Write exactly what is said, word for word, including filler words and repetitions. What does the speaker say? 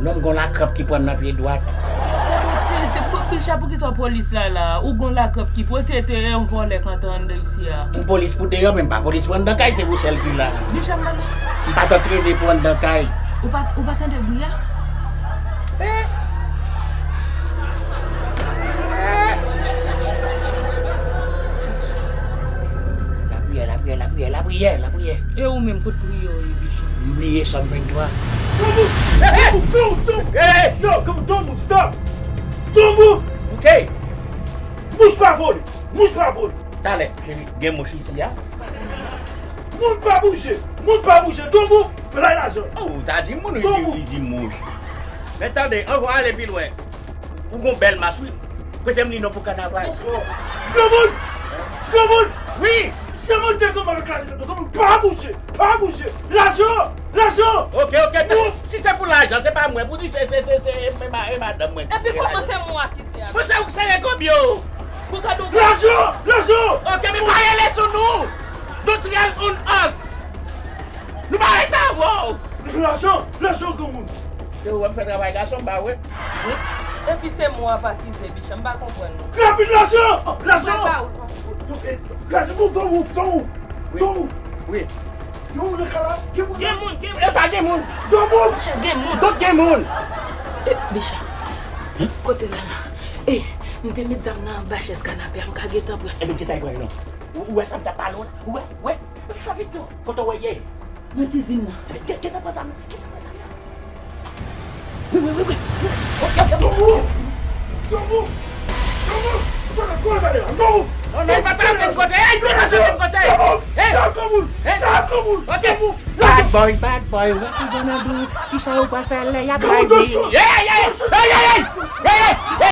Non, m gon lakranp ki pran nan pye dwat. Bicha, poukisa w polis la la? Ou gon lakranp ki pran, se te yon vòlè k antre anndan isi a. M polis pou deyò, men m pa polis pou anndan kay, se pou sèl ki la. Bicha, m pa nan. M pa t antrene pou anndan kay. Ou pa, ou pa tande bri a? Lapriyè, lapriyè, lapriyè, lapriyè, lapriyè. E ou menm, kot priye w ye, Bicha? M bliye Sòm venntwa. Donbouf! Donbouf! Donbouf! Donbouf! Hey! Yo, donbouf! Stop! Donbouf! Ok. Mouch pa vole! Mouch pa vole! Talè, cheri, gen mouch isi a? Moun pa bouje! Moun pa bouje! Donbouf! Bay lajan! Oh, ou ta di moun, ou di, ou di mouch. Men tande, anvan ale pi lwen. Ou gon bèl mas, wi. Prete m li non pou kanaval. Granmoun! Granmoun! Wi! Se mwen ki te tonbe avèk lajan, granmoun, pa bouje! Pa bouje! Lajan! Lajan! Ok, ok. Si se pou lajan, se pa mwen. Pou di se, se, se, se, e ma-, e madanm mwen. Epi kòman se mwen ki se a? Mwen se ou ki se rekonbyo. Pou gade w. Lajan! Lajan! Ok, men pa rele sou nou! Don't rely on us! Nou pa rete avè w! Lajan! Lajan, granmoun! Se ou wè m fè travay gason, m pa wè. Epi se mwen w ap akize, Bicha, m pa konprann ou. Rapid, lajan! Lajan! Mwen ba ou paspò. Lajan, bon, bon, bon, bon. Wi. Bon. Wi. Gen moun nan kay la? Gen moun nan? Gen moun, gen moun. E pa gen moun. Donbouf! Gen moun. Donk gen moun. E, Bicha, kote l la la? E, m te met zam nan anba chèz kanape a, m ka gentan pran. Ebyen, gentan pran non. Ou, ou wè sa m t ap pale w la? Ou wè? Wè? Fè vit non. Kote w ye? Nan kizin nan. Gen, gentan pran zam nan. Gentan pran zam nan. Wi, wi, wi, wi. Ok, ok, ok. Donbouf! Donbouf! Donbouf! Sa nan kò gade la? Donbouf! Non, non, li pa t antre kote. Ey, li pa t antre kote. Donbouf! Hey! Sa granmoun! Hey! Sa granmoun! Ok. Donbouf! Bad boy, bad boy, what you gonna do? Kisa ou pral fè lè y ap bay li? Granmoun, yeah, yeah!